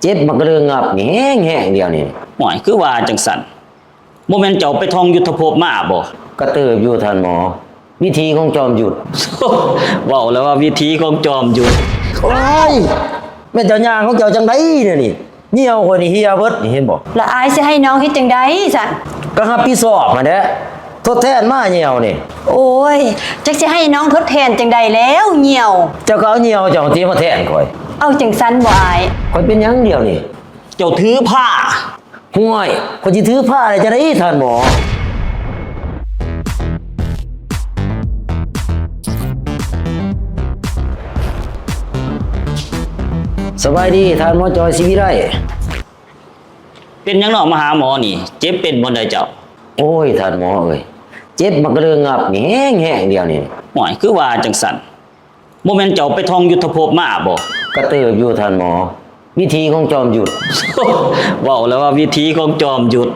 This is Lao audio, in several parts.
ເຈັບໝາກກະເລີງງັບນີ້ແຮງໆ ດຽວນີ້. ຫ້ວຍ ຄືວ່າຈັ່ງຊັ້ນ? ບໍ່ແມ່ນເຈົ້າໄປທ່ອງຍຸດທະພົບມາບໍ? ກະເຕີບຢູ່ທ່ານໝໍ, ວິຖີຂອງຈອມຍຸດ. ເວົ້າແລ້ວວ່າວິຖີຂອງຈອມຍຸດ. ໂອ້ຍ ແມ່ນເຈົ້າຍ່າງຂອງເຈົ້າຈັ່ງໃດດຽວນີ້? ຍ່ຽວຂ້ອຍນີ້ເຫ່ຍເບິດນີ້ ເຫັນບໍ່? ລະອ້າຍຊິໃຫ້ນ້ອງເຮັດຈັ່ງໃດຊັ້ນ? ກະຮັບຜິດຊອບຫັ້ນແຫຼະ, ທົດແທນມາຍ່ຽວນີ້. ໂອ້ຍ ຈັກຊິໃຫ້ນ້ອງທົດແທນຈັ່ງໃດແລ້ວຍ່ຽວ. ເຈົ້າກະເອົາຍ່ຽວເຈົ້າຕິມາແທນຂ້ອຍ. ເອົາຈັ່ງຊັ້ນບໍ່ອ້າຍ? ຂ້ອຍເປັນຫຍັງດຽວນີ້? ເຈົ້າຖືພາ. ຫ້ວຍ ຂ້ອຍຊິຖືພາໄດ້ຈັ່ງໃດທ່ານໝໍ? ສະບາຍດີທ່ານໝໍຈ່ອຍ ສີວິໄລ. ເປັນຫຍັງເນາະມາຫາໝໍນີ້? ເຈັບເປັນບ່ອນໃດເຈົ້າ? ໂອ້ຍ ທ່ານໝໍເອີຍ, ເຈັບໝາກກະເລີງງັບນີ້ແຮງໆ ດຽວນີ້. ຫ້ວຍ ຄືວ່າຈັ່ງຊັ້ນ? ບໍ່ແມ່ນເຈົ້າໄປທ່ອງຍຸດທະພົບມາບໍ? ກະເຕີບຢູ່ທ່ານໝໍ, ວິຖີຂອງຈອມຍຸດ. ເວົ້າແລ້ວວ່າວິຖີຂອງຈອມຍຸດ,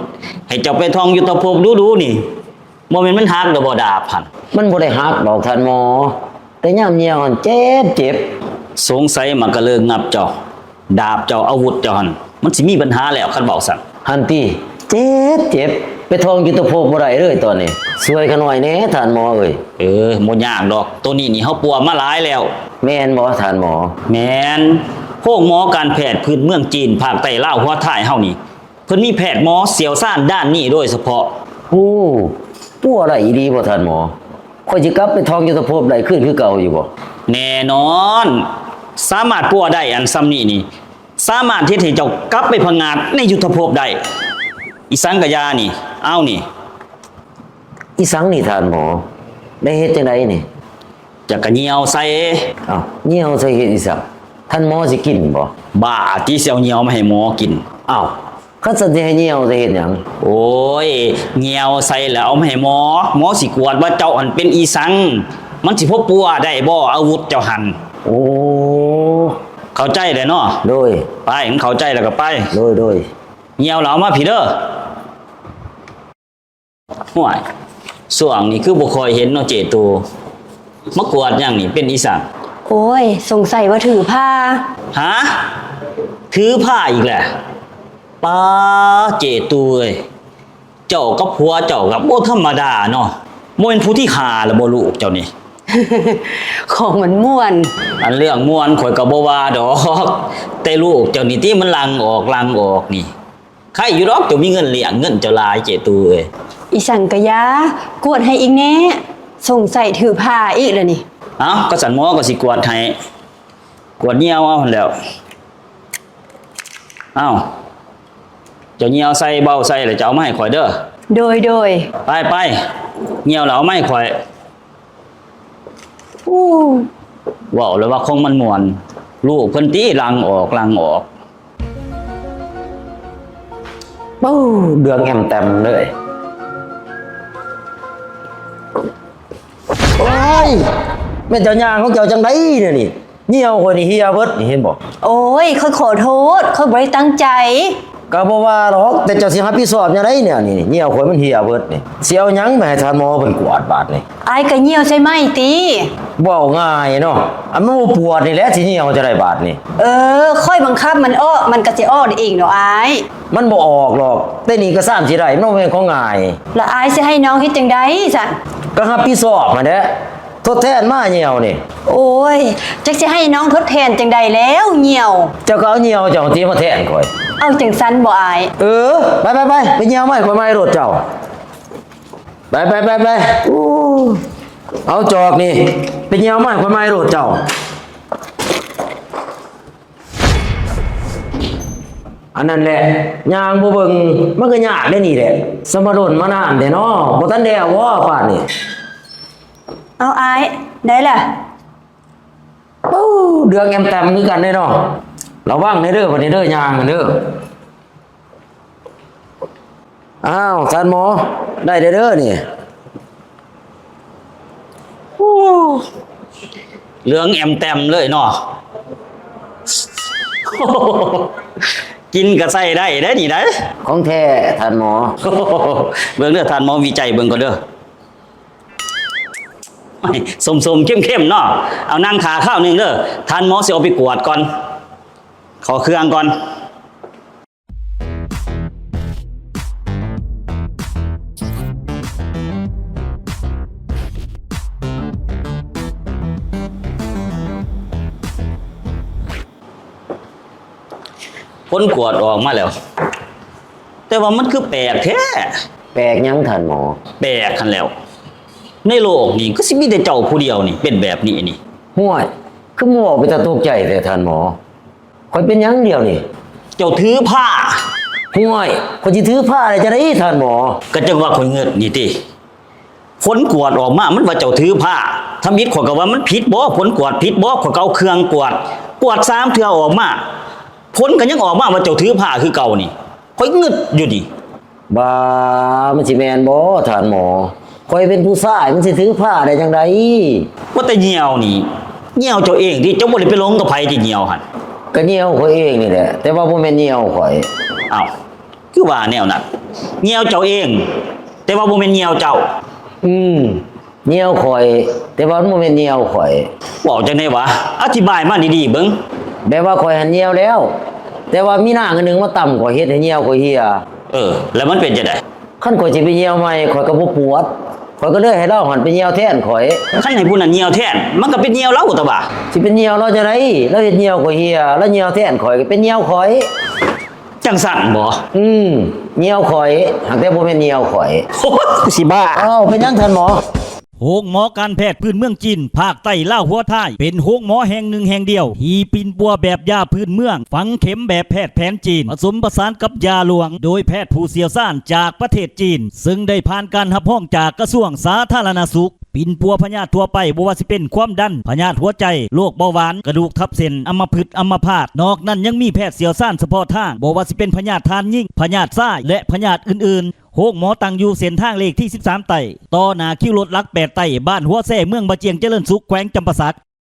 ໃຫ້ເຈົ້າໄປທ່ອງຍຸດທະພົບດຸໆນີ້ ບໍ່ແມ່ນມັນຫັກແລ້ວບໍ່ດາບຫັ້ນ? ມັນບໍ່ໄດ້ຫັກດອກທ່ານໝໍ, ແຕ່ຍາມຍ່ຽວຫັ້ນເຈັບໆ. ສົງໄສໝາກກະເລີງງັບເຈົ້າ, ດາບເຈົ້າ, ອາວຸດເຈົ້າຫັ້ນ ມັນຊິມີບັນຫາແລ້ວ ຄັນເວົ້າຊັ້ນ. ຫັ້ນຕິ, ເຈັບໆ, ໄປທ່ອງຍຸດທະພົບບໍ່ໄດ້ເລີຍຕອນນີ້, ຊ່ວຍຂ້ານ້ອຍແດ່ທ່ານໝໍເອີຍ. ເອີ ບໍ່ຍາກດອກ, ໂຕນີ້ນີ້ເຮົາປົວມາຫຼາຍແລ້ວ. ແມ່ນບໍ່ທ່ານໝໍ? ແມ່ນ, ໂຮງໝໍການແພດພື້ນເມືອງຈີນ ພາກໃຕ້ລາວຫົວທ້າຍເຮົານີ້ ເພິ່ນມີແພດໝໍຊ່ຽວຊານດ້ານນີ້ໂດຍສະເພາະ. ໂອ້ ປົວໄດ້ອີ່ຫຼີບໍ່ທ່ານໝໍ? ຂ້ອຍຊິກັບໄປທ່ອງຍຸດທະພົບໄດ້ຄືນຄືເກົ່າຢູ່ບໍ່? ແນ່ນອນ, ສາມາດປົວໄດ້. ອັນສ່ຳນີ້ນີ້ ສາມາດເຮັດໃຫ້ເຈົ້າກັບໄປພະງາດໃນຍຸດທະພົບໄດ້. ອີສັງກະຢ່ານີ້, ເອົານີ້. ອີສັງນີ້ທ່ານໝໍ? ໄດ້ເຮັດຈັ່ງໃດນີ້? ຈະກະຍ່ຽວໃສ່. ອ້າວ, ຍ່ຽວໃສ່ເຮັດອີສັງ? ທ່ານໝໍຊິກິນບໍ່? ບ້າຕິ ຊິເອົາຍ່ຽວມາໃຫ້ໝໍກິນ. ອ້າວ, ຄັນຊັ້ນຊິໃຫ້ຍ່ຽວໃສ່ເຮັດຫຍັງ? ໂອ້ຍ, ຍ່ຽວໃສ່ແລ້ວເອົາມາໃຫ້ໝໍ, ໝໍຊິກວດວ່າເຈົ້າຫັ້ນເປັນອີສັງ, ມັນຊິພໍປົວໄດ້ບໍ່ ອາວຸດເຈົ້າຫັ້ນ? ໂອ້ ເຂົ້າໃຈແລ້ວເນາະ? ໂດຍ. ໄປ, ຄັນເຂົ້າໃຈແລ້ວກໍໄປ. ໂດຍ, ໂດຍ. ຍ່ຽວແລ້ວເອົາມາພີ້ເດີ. ຫ້ວຍ, ຊ່ວງນີ້ຄືບໍ່ຄ່ອຍເຫັນເນາະເຈ້ຕູ້, ມາກວດຫຍັງນີ້ ເປັນອີສັງ? ໂອ້ຍ, ສົງໄສວ່າຖືພາ. ຫາ? ຖືພາອີກແລ້ວ? ປາ, ເຈ້ຕູ້ເອີຍ, ເຈົ້າກັບຜົວເຈົ້າກໍບໍ່ທຳມະດາເນາະ, ບໍ່ແມ່ນຜູ້ທີຫ້າແລ້ວບໍ່ລູກເຈົ້ານີ້? ຂອງມັນມ່ວນ. ອັນເລື່ອງມ່ວນຂ້ອຍກໍບໍ່ວ່າດອກ, ແຕ່ລູກເຈົ້ານີ້ຕິ ມັນຫຼັ່ງອອກຫຼັ່ງອອກນີ້. ໄຄຢູ່ດອກ ເຈົ້າມີເງິນລ້ຽງ, ເງິນເຈົ້າຫຼາຍເຈ້ຕູ້ເອີຍ. ອີສັງກະຢ່າ, ກວດໃຫ້ອີກແດ່, ສົງໄສຖືພາອີກແລ້ວນີ້. ເອົ້າ, ກະຊັ້ນໝໍກໍຊິກວດໃຫ້, ກວດຍ່ຽວເອົາຫັ້ນແຫຼ້ວ. ເອົ້າ, ເຈົ້າຍ່ຽວໃສ່ເບົາໃສ່ແລ້ວ ເຈົ້າເອົາມາໃຫ້ຂ້ອຍເດີ. ໂດຍ, ໂດຍ. ໄປ, ໄປ, ຍ່ຽວແລ້ວເອົາມາໃຫ້ຂ້ອຍ. ໂອ້ ເວົ້າແລ້ວວ່າຂອງມັນມ່ວນ, ລູກເພິ່ນຕິຫຼັ່ງອອກຫຼັ່ງອອກ. ໂອ້ ເດືອງແອມແຕມເລີຍ. ໂອ້ຍ ແມ່ນເຈົ້າຍ່າງຂອງເຈົ້າຈັ່ງໃດດຽວນີ້? ຍ່ຽວຂ້ອຍນີ້ເຫ່ຍເບິດນີ້ ເຫັນບໍ່? ໂອ້ຍ ຂ້ອຍຂໍໂທດ, ຂ້ອຍບໍ່ໄດ້ຕັ້ງໃຈ. ກໍບໍ່ວ່າດອກ, ແຕ່ເຈົ້າຊິຮັບຜິດຊອບແນວໃດແນວນີ້? ຍ່ຽວຂ້ອຍມັນເຫ່ຍເບິດນີ້, ຊິເອົາຫຍັງໄປໃຫ້ທ່ານໝໍເພິ່ນກວດບາດນີ້? ອ້າຍກໍຍ່ຽວໃສ່ໄມ້ຕິ. ເວົ້າງ່າຍເນາະ, ອັນມັນບໍ່ປວດນີ້ແຫຼະ ຊິຍ່ຽວຈັ່ງໃດບາດນີ້? ເອີ, ຂ້ອຍບັງຄັບມັນອອກ, ມັນກໍຊິອອກໄດ້ເອງດອກອ້າຍ. ມັນບໍ່ອອກດອກ, ແຕ່ນີ້ກໍຊ່ຳຊິໄດ້, ມັນບໍ່ແມ່ນຂອງງ່າຍ. ລະອ້າຍຊິໃຫ້ນ້ອງເຮັດຈັ່ງໃດຊັ້ນ? ກໍຮັບຜິດຊອບຫັ້ນແຫຼະ. ທົດແທນມາຍ່ຽວນີ້. ໂອ້ຍ ຈັກຊິໃຫ້ນ້ອງທົດແທນຈັ່ງໃດແລ້ວຍ່ຽວ. ເຈົ້າກໍເອົາຍ່ຽວເຈົ້າຕິມາແທນຂ້ອຍ. ເອົາຈັ່ງຊັ້ນບໍ່ອ້າຍ? ເອີ ໄປໆໆ ໄປຍ່ຽວມາໃຫ້ຂ້ອຍໃໝ່ໂລດເຈົ້າ. ໄປໆໆໆ. ໂອ້ ເອົາຈອກນີ້ໄປຍ່ຽວມາໃຫ້ຂ້ອຍໃໝ່ໂລດເຈົ້າ. ອັນນັ້ນແຫຼະ ຍ່າງບໍ່ເບິ່ງ ມັນກໍຍາກແນວນີ້ແຫຼະ. ສະມາດົນມານານແທ້ເນາະ, ບໍ່ທັນແລ້ວບໍ່ປານນີ້? ເອົາອ້າຍ ໄດ້ລະ. ໂອ້ ເດືອງແອມແຕມຄືກັນເດ້ເນາະ. ລະວັງແດ່ເດີ ບັດນີ້ເດີ ຍ່າງເດີ. ອ້າວ ທ່ານໝໍ ໄດ້ແດ່ເດີນີ້. ໂອ້ ເຫຼືອງແອມແຕມເລີຍເນາະ. ກິນກໍໃຊ້ໄດ້ເດ້ນີ້ໄດ໋. ຂອງແທ້ທ່ານໝໍ. ເບິ່ງເດີ ທ່ານໝໍວິໄຈເບິ່ງກ່ອນເດີ. ສົ້ມໆ ເຄັມໆ ເນາະ. ເອົານັ່ງຖ້າຄາວໜຶ່ງເດີ, ທ່ານໝໍຊິເອົາໄປກວດກ່ອນ. ຂໍເຄື່ອງກ່ອນ. ຜົນກວດອອກມາແລ້ວ ແຕ່ວ່າມັນຄືແປກແທ້. ແປກຫຍັງທ່ານໝໍ? ແປກຫັ້ນແຫຼ້ວ ໃນໂລກນີ້ຄືຊິມີແຕ່ເຈົ້າຜູ້ດຽວນີ້ເປັນແບບນີ້ນີ້. ຫ້ວຍ ຄືມາເວົ້າເປັນຕາຕົກໃຈແທ້ທ່ານໝໍ? ຂ້ອຍເປັນຫຍັງດຽວນີ້? ເຈົ້າຖືພາ. ຫ້ວຍ ຂ້ອຍຊິຖືພາໄດ້ຈັ່ງໃດທ່ານໝໍ? ກະຈັ່ງວ່າຂ້ອຍງຶດນີ້ຕິ. ຜົນກວດອອກມາມັນວ່າເຈົ້າຖືພາ. ທຳອິດຂ້ອຍກໍວ່າມັນຜິດບໍ? ຜົນກວດຜິດບໍ? ຂ້ອຍກໍເອົາເຄື່ອງກວດ ກວດສາມເທື່ອອອກມາ ຜົນກໍຍັງອອກມາວ່າເຈົ້າຖືພາຄືເກົ່ານີ້. ຂ້ອຍງຶດຢູ່ນີ້. ບາ ມັນຊິແມ່ນບໍທ່ານໝໍ? ຂ້ອຍເປັນຜູ້ຊາຍ ມັນຊິຖືພາໄດ້ຈັ່ງໃດ? ວ່າແຕ່ຍ່ຽວນີ້ ຍ່ຽວເຈົ້າເອງຕິ ເຈົ້າບໍ່ໄດ້ໄປຫຼົງກັບໃຜຕິຍ່ຽວຫັ້ນ? ກໍຍ່ຽວຂ້ອຍເອງນີ້ແຫຼະ ແຕ່ວ່າບໍ່ແມ່ນຍ່ຽວຂ້ອຍ. ອ້າວ ຄືວ່າແນວນັ້ນ? ຍ່ຽວເຈົ້າເອງ ແຕ່ວ່າບໍ່ແມ່ນຍ່ຽວເຈົ້າ. ອືມ ຍ່ຽວຂ້ອຍ ແຕ່ວ່າມັນບໍ່ແມ່ນຍ່ຽວຂ້ອຍ. ເວົ້າຈັ່ງໃດຫວາ? ອະທິບາຍມາດີໆເບິ່ງ. ແບບວ່າຂ້ອຍຫັ້ນຍ່ຽວແລ້ວ ແຕ່ວ່າມີນາງອັນໜຶ່ງມາຕຳຂ້ອຍ ເຮັດໃຫ້ຍ່ຽວຂ້ອຍເຫ່ຍ. ເອີ ແລ້ວມັນເປັນຈັ່ງໃດ? ຄັນຂ້ອຍຊິໄປຍ່ຽວໃໝ່ ຂ້ອຍກໍບໍ່ປວດ ຂ້ອຍກໍເລີຍໃຫ້ລາວຫັ້ນໄປຍ່ຽວແທນຂ້ອຍ. ຄັນໃຫ້ຜູ້ນັ້ນຍ່ຽວແທນ ມັນກໍເປັນຍ່ຽວລາວຕົວະ. ຊິເປັນຍ່ຽວລາວຈັ່ງໃດ? ລາວເຮັດຍ່ຽວຂ້ອຍເຫ່ຍ ລາວຍ່ຽວແທນຂ້ອຍ ກໍເປັນຍ່ຽວຂ້ອຍ. ຈັ່ງຊັ້ນບໍ? ອືມ ຍ່ຽວຂ້ອຍ ຫາກແຕ່ບໍ່ແມ່ນຍ່ຽວຂ້ອຍ. ໂອ້ຍ ກູຊິບ້າ. ອ້າວ ເປັນຫຍັງທ່ານໝໍ? ໂຮງໝໍການແພດພື້ນເມືອງຈີນ ພາກໃຕ້ລາວຫົວທ້າຍ ເປັນໂຮງໝໍແຫ່ງໜຶ່ງແຫ່ງດຽວ ທີ່ປິ່ນປົວແບບຢາພື້ນເມືອງ ຝັງເຂັມແບບແພດແຜນຈີນ ປະສົມປະສານກັບຢາຫຼວງ ໂດຍແພດຜູ້ຊ່ຽວຊານຈາກປະເທດຈີນ ເຊິ່ງໄດ້ຜ່ານການຮັບຮອງຈາກກະຊວງສາທາລະນະສຸກ. ປິ່ນປົວພະຍາດທົ່ວໄປ ບໍ່ວ່າຊິເປັນຄວາມດັນ, ພະຍາດຫົວໃຈ, ໂລກເບົາຫວານ, ກະດູກທັບເສັ້ນ, ອຳມະພຶດ, ອຳມະພາດ. ນອກນັ້ນຍັງມີແພດຊ່ຽວຊານສະເພາະທາງ ບໍ່ວ່າຊິເປັນພະຍາດທ່ານຍິງ, ພະຍາດຊາຍ ແລະ ພະຍາດອື່ນໆ. ໂຮງໝໍຕັ້ງຢູ່ເສັ້ນທາງເລກທີສິບສາມໃຕ້ ຕໍ່ໜ້າຄິວລົດຫຼັກແປດໃຕ້ ບ້ານຫົວແຊ ເມືອງບາຈຽງຈະເລີນສຸກ ແຂວງຈຳປາສັກ.